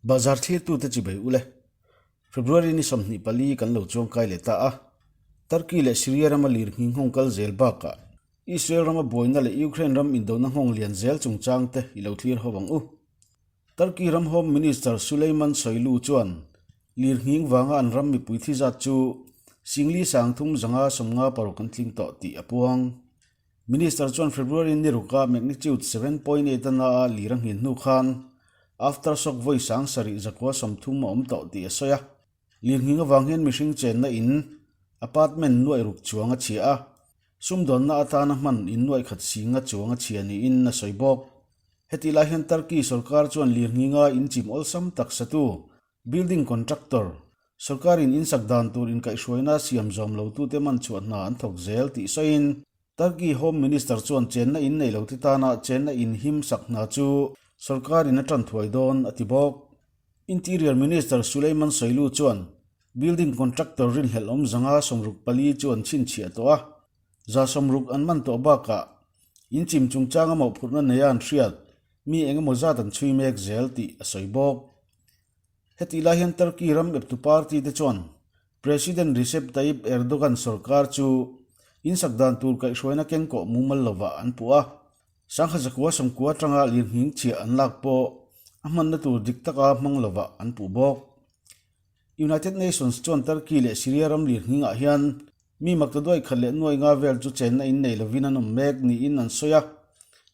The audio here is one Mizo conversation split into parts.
Bazar thlirtute chibai ule. February ni 24 kan lo chuangkai leh ta a. Turkey leh Syria rama lir nghing nghawng kal zel bakah Israel rama buaina leh Ukraine ram indona nghawng lian zel chungchangte i lo thlir ho ang u. Turkey ram Home Minister Suleyman Soylu chuan lir nghing vanga an ram mipui thi zat chu singli sangthum zanga 56 an tling tawh tih a puang. Minister chuan February ni ruka magnitude 7.8 a na a lir a nghin hnu khan aftershock vawi 7030 a awm tawh tih a sawi a. Lir nghing avang hian mihring chenna in apartment nuaih ruk chuang a chhia a, sumdawnna atana hman in nuaih khat singa chuang a chhia niin a sawi bawk. Hetih lai hian Turkey sorkar chuan lir nghinga in chim awlsam tak satu building contractor sorkarin in sak dan tur inkaihhruaina siam zawm lotute man chhuah hna an thawk zel tih sawiin Turkey Home Minister chuan chenna in nei lote tana chenna in him sak hna chu sorkarin a tan thuai dawn a ti bawk. Interior Minister Suleyman Soylu chuan building contractor rinhlelh awm 64 chu an chhinchhiah tawh a, 60 an man tawh bakah in chim chungchanga mawhphurhna neia an hriat mi eng emaw zat an chhui mek zel tih a sawi bawk. Hetih lai hian Turkey ram eptu party te chuan President Recep Tayyip Erdogan sorkar chu in sak dan tur kaihhruaina kengkawh mumal lovah an puh a. 1990 atanga lirnghing chhiah an lak pawh a hmanna tur dik taka hmang lovah an puh bawk. United Nations chuan Turkey leh Syria ram lirnghingah hian mi makta duai khat leh nuai nga vel chu chenna in nei lovin an awm mek niin an sawi a.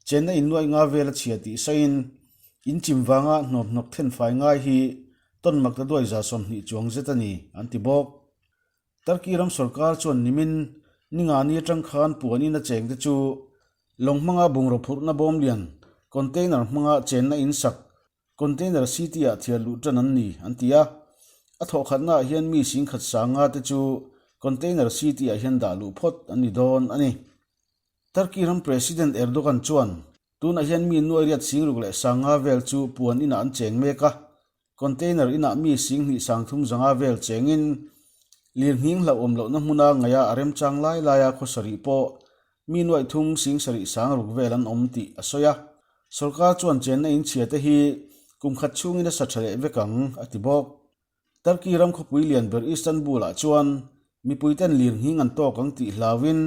Chenna in nuai nga vel a chhia tih sawiin in chim vanga hnawmhnawk thenfai ngai hi tawn makta duai 20 chuang zet a ni an ti bawk. Turkey ram sorkar chuan nimin ningani atang khan puanin a cheng te chu lawng hmanga bungraw phurhna bawm lian container hmanga chenna in sak container city ah thiar luh tan an ni an ti a. A thawhkhatna ah hian mi singkhat sanga te chu container city ah hian dah luh phawt an ni dawn a ni. Turkey ram President Erdogan chuan tunah hian mi nuai riat singruk leh sanga vel chu puan inah an cheng mek a, container inah mi singhnih sangthum zanga vel chengin lirnghing hlauhawm lohna hmuna ngaia a remchang lai laia khaw sarih pawh mi nuaih thum sing sarih sang ruk vel an awm tih a sawi a. Sorkar chuan chenna in chhia te hi kum khat chhungin a sa tha leh vek ang a ti bawk. Turkey ram khawpui lian ber Istanbul ah chuan mipui ten lirnghing an tawk ang tih hlauin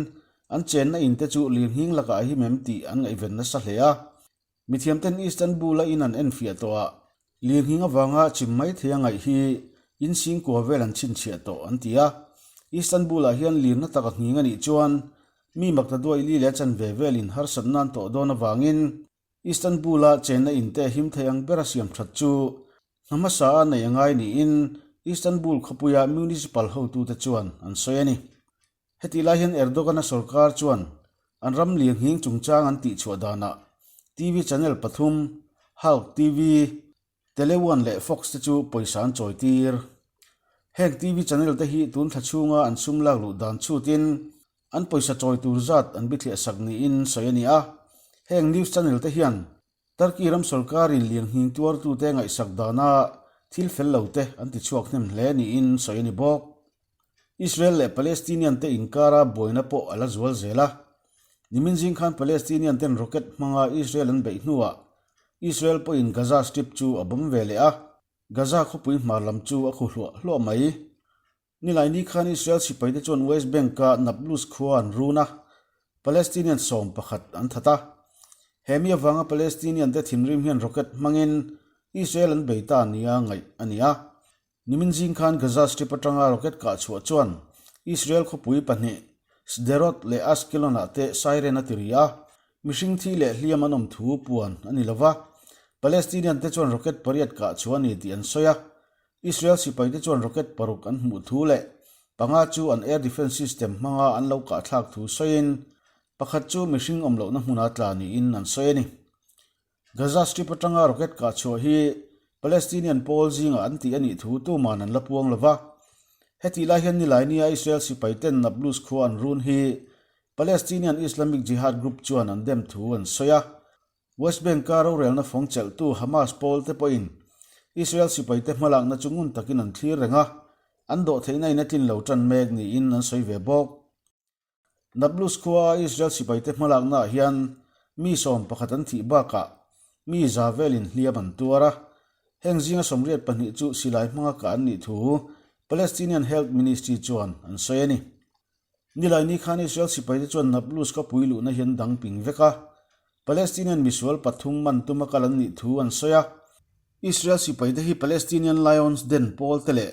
an chenna in te chu lirnghing lakah a him em tih an ngaihven nasa hle a. Mithiam ten Istanbul a in an enfiah tawh a, lirnghing avanga chim mai thei a ngaih hi in singkua vel an chhinchhiah tawh an ti a. Istanbul ah hian lirna tak a nghing a nih chuan mi makta duai li leh chanve velin harsatna an tawh dawn avangin Istanbul a chenna in te him thei ang bera siam that chu hna hmasa a nei a ngai niin Istanbul khawpuia municipal hotute chuan an sawi a ni. Hetih lai hian Erdogan-a sorkar chuan an ram lirnghing chungchang an tihchhuah danah TV channel pathum, Halk TV, Tele One leh Fox te chu pawisa an chawi tir. Heng TV channel te hi tun thla chhunga an sum lak luh dan chhutin an pawisa chawi tur zat an bithliah sak niin sawi a ni a. Heng news channel te hian Turkey ram sorkarin lirnghing tuartute ngaihsak dana thil fel lo te an tichhuak hnem hle niin sawi a ni bawk. Israel leh Palestinian te inkara buaina pawh a la zual zel a. Nimin zing khan Palestinian ten rocket hmanga Israel an beih hnuah Israel pawhin Gaza Strip chu a bawm ve leh a, Gaza khawpui hmar lam chu a khu hluah hluah mai. Nilaini khan Israel sipaite chuan West Bank-a Nablus khua an run a, Palestinian 11 an that a. He mi avanga Palestinian te thinrim hian rocket hmangin Israel an bei ta nia ngaih a ni a. Nimin zing khan Gaza Strip atanga rocket kah chhuah chuan Israel khawpui pahnih Sderot leh Ashkelon-ah te siren a ti ri a, mihring thi leh hliam an awm thu puan a ni lova. Palestinian te chuan rocket pariat kah chhuah a ni tih an sawi a. Israel sipaite chuan rocket paruk an hmuh thu leh panga chu an air defence system hmanga an lo kahthlak thu sawiin pakhat chu mihring awm lohna hmuna tla niin an sawi a ni. Gaza Strip atanga rocket kah chhuah hi Palestinian pawl zingah an tih a nih thu tuman an la puang lova. Hetih lai hian Nilaini-a Israel sipaiten Nablus khua an run hi Palestinian Islamic Jihad group chuan an dem thu an sawi a. West Bank-a rorelna fawng chelhtu Hamas pawl te pawhin Israel sipaite hmalakna chu ngun takin an thlir reng a, an dawh theihna in a tlin lo tan mek niin an sawi ve bawk. Nablus khua Israel sipaite hmalaknaah hian mi 11 an thih bakah mi za velin hliam an tuar a. Heng zinga 82 chu silai hmanga kah an nih thu Palestinian Health Ministry chuan an sawi a ni. Nilaini khan Israel sipaite chuan Nablus khawpui luhna hi an dang ping vek a, Palestinian misual pathum man tuma kal an nih thu an sawi a. Israel sipaite hi Palestinian Lions Den pawl te leh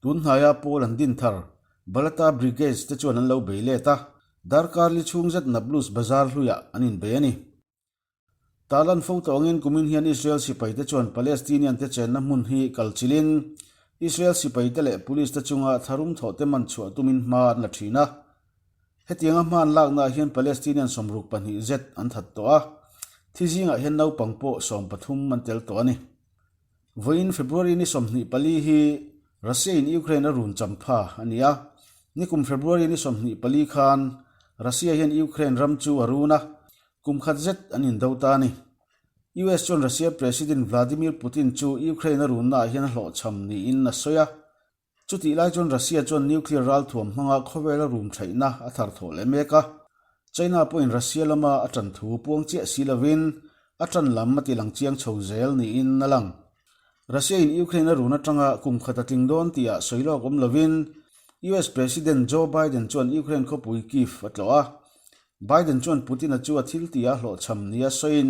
tun hnaia pawl an din thar Balata Brigades te chuan an lo bei let a, darkar li chhung zet Nablus bazar hluiah an inbei a ni. Talan fo tawngin kumin hian Israel sipaite chuan Palestinian te chenna hmun hi kal chilin Israel sipaite leh police te chunga tharum thawhte man chhuah tumin hma an la thin a. Hetianga hma an laknaah hian Palestinian 62 zet an that tawh a, thi zingah hian naupang pawh 13 an tel tawh a ni. Vawiin February ni 24 hi Russia in Ukraine a run cham pha a ni a. Nikum February ni 24 khan Russia hian Ukraine ram chu a run a, kum khat zet an indo ta a ni. US chuan Russia President Vladimir Putin chu Ukraine a runnaah hian a hlawhchham niin a sawi a. Chutih lai chuan Russia chuan nuclear ralthuam hmanga khawvela rum thaihna a thar thawh leh mek a. China pawhin Russia lama a tan thu puang chiah si lovin a tan lam a ti lang chiang chho zel niin a lang. Russia in Ukraine a run atanga kum khat a tling dawn tihah sawi lawk awm lovin US President Joe Biden chuan Ukraine khawpui Kyiv a tlawh a. Biden chuan Putin-a chu a thil tihah hlawhchham nia sawiin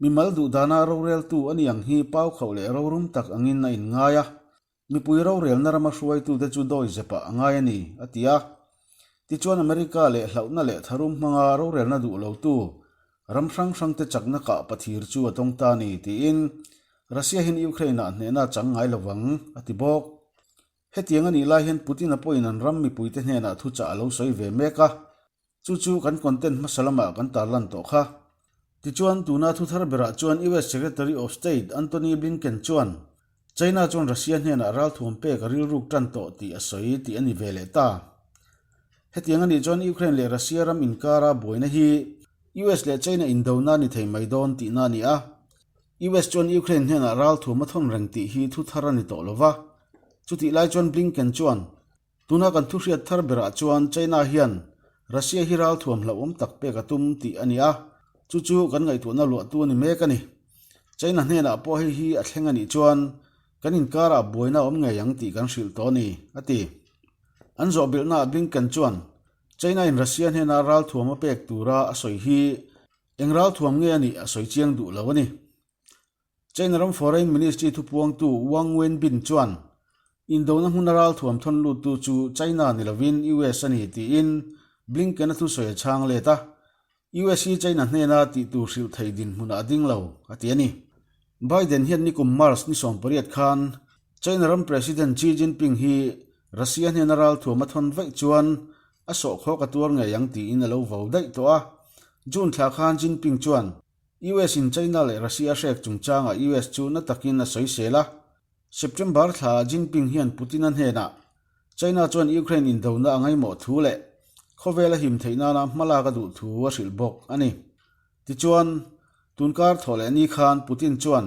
mimal duhdana roreltu a ni ang hi pau khauh leh rorum tak angin a inngai a. Mipui rorelna rama hruaitute chu dawi zepah a ngai a ni, a ti a. Tichuan America leh hlauhna leh tharum hmanga rorelna duh lotu ram hrang hrangte chakna kah pathir chu a tawng ta a ni, tiin Russia hian Ukraine-ah hnehna a chang ngai lovang, a ti bawk. Hetiang a nih lai hian Putin-a pawhin an ram mipuite hnenah thuchah a lo sawi ve mek a. Chu chu kan content hmasa lamah kan tarlan tawh kha. Tichuan, tuna thu thar berah chuan US Secretary of State Antony Blinken chuan China chuan Russia hnenah ralthuam pek a rilruk tan tawh tih a sawi tih a ni ve leh ta. Hetiang a nih chuan Ukraine leh Russia ram inkara buaina hi US leh China indona a ni thei mai dawn tihna a ni a. US chuan Ukraine hnenah ralthuam a thawn reng tih hi thu thar a ni tawh lo va. Chutih lai chuan Blinken chuan Tuna kan thuhriat thar berah chuan China hian Russia hi ralthuam hlauhawm tak pek a tum tih a ni a, chu chu kan ngaihtuahna luahtu a ni mek a ni. China hnenah pawh hei hi a thleng a nih chuan kan inkarah buaina a awm ngei ang tih kan hrilh tawh a ni, a ti. An zawhbilhnaah Blinken chuan China-in Russia hnena ralthuam a pek tura a sawi hi eng ralthuam nge a nih a sawi chiang duh lo a ni. China ram Foreign Ministry thupuangtu Wang Wenbin chuan, Indona hmuna ralthuam thawn luttu chu China ni lovin US a ni tiin Blinken-a thusawi a chhang let a, US hi China hnena tih tur hrilh thei dinhmunah a ding lo, a ti a ni. Biden hian nikum March ni 18 khan China ram President Xi Jinping hi Russia hnena ralthuam a thawn vaih chuan a sawhkhawk a tuar ngei ang tiin a lo vau daih tawh a. June thla khan Jinping chuan US in China leh Russia hrek chungchangah US chu na takin a sawisel a. September thlaah Jinping hian Putin-a hnenah China chuan Ukraine indona a ngaimawh thu leh khawvel a him theih nana hmalak a duh thu a hrilh bawk a ni. Tichuan, tunkar thawh leh ni khan Putin chuan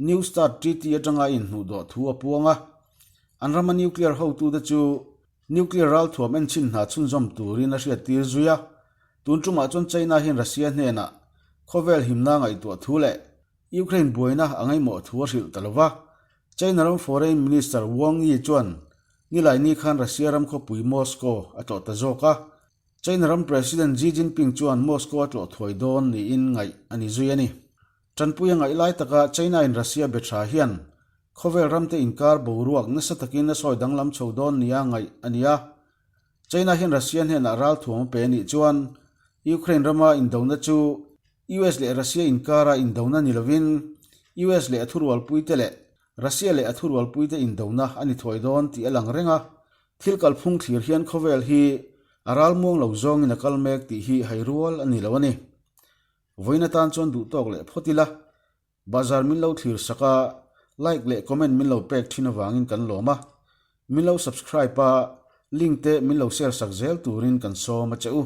New Start Treaty atanga a inhnuhdawh thu a puang a. An rama nuclear hotute chu Nuclear ralthuam enchhin hna chhunzawm turin a hriattir zui a, tun tumah chuan China hian Russia hnenah khawvel himna ngaihtuah thu leh Ukraine buaina a ngaihmawh thu a hrilh ta lo va. China ram Foreign Minister Wang Yi chuan Nilaini khan Russia ram khawpui Moscow a tlawh ta zawk a, China ram President Xi Jinping chuan Moscow a tlawh thuai dawn niin ngaih a ni zui a ni. Tanpui a ngaih lai taka China in Russia be tha hian Khawvel ramte inkar boruak nasa takin a sawi danglam chho dawn nia ngaih a ni a. China hian Russia hnenah ralthuam a pe a nih chuan Ukraine rama indona chu US leh Russia inkara indona ni lovin US leh a thurualpuite leh Russia leh a thurualpuite indona a ni thuai dawn tih a lang reng a. Thil kalphung thlir hian khawvel hi a ralmuang lo zawngin a kal mek tih hi hai rual a ni lo a ni. Vawiin atan chuan duhtawk leh phawt ila. Bazar min lo thlir sak a, like leh comment min lo pek thin avangin kan lawm a, min lo subscribe a, link te min lo share sak zel turin kan sawm a che u.